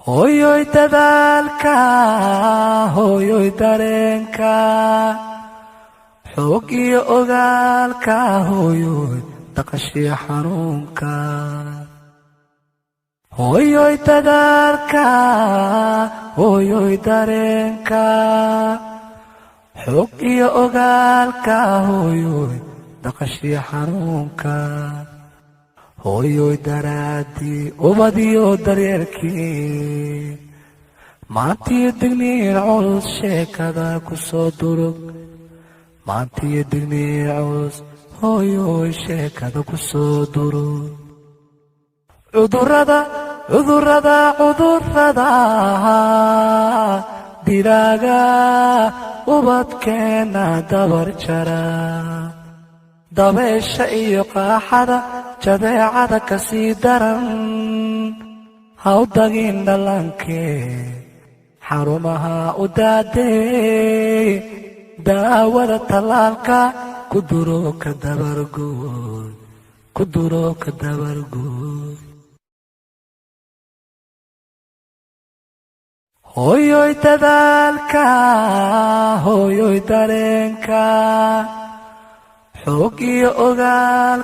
Hooyoy dadaalka, hooyoy dareenka, xoog iyo ogaalka, hooyoy dhaqashiya xanuunka. Hooyoy dadaalka, hooyoy dareenka, xoog iyo ogaalka, hooyoy dhaqashiya xanuunka. Hooyoy daraaddii ubadiyo daryeelkii, maantiyo digniin culus sheekada ku soo durug. Maantiyo digniin culus, hooyoy, sheekada ku soo durug. Cudurrada, cudurrada, cudurrada dilaaga ubadkeenna dabar jara, dabeesha iyo qaaxada, jadeecada ka sii daran, ha u dagin dhallankee, xarumaha u daadee, daawada tallaalka ku duro ka dabargoy, ku duro ka dabargoy. Hooyoy dadaalka, hooyoy dareenka, xoog iyo ogaal.